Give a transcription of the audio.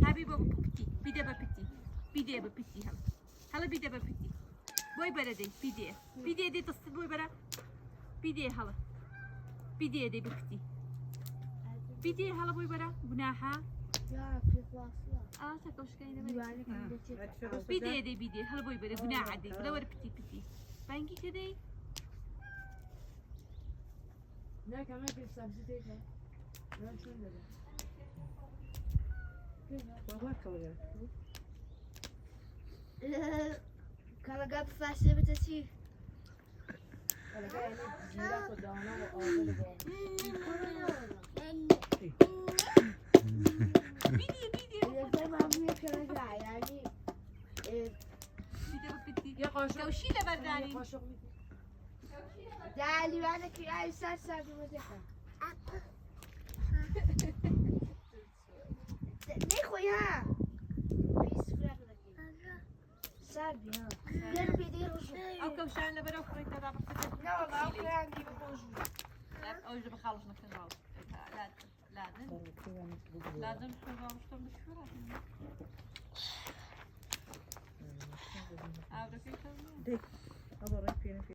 هابی بۆ پتی بیدە بە پتی بیدێ بە پتی هەڵ هەڵە بیدە بە پتی بۆی بەرە دەی بیدێ بیدێ دێ دەست بۆی بەرە بیدێ هەڵە بیدێ دەی بە پتی بیدێ هەڵە بۆی بەرە گوناحە بیدێ دەی بیدێ هەڵ بۆی بەرە گوناحە دەی بڵێ وەرە پتی پتی بانگی کە دەی کەڵەگا بفاسێ بتە چی؟ بیدێ بیدێ یعنی بیدێ بە پتی کەوشی لەبەردانی دالیوانەکی ئاوی سار ساردی وەزەکە نەیخۆی ها ساردی ها گەر پێدەی ڕژ ئەو کەوشان لەبەرەو خڕیتە با بە نەوەڵا ئەو خۆیان دی بخۆش ئەوش بە خاڵش نەکەن لادن لادن خۆ ئاورەکەی ئەوە ڕێک پێ.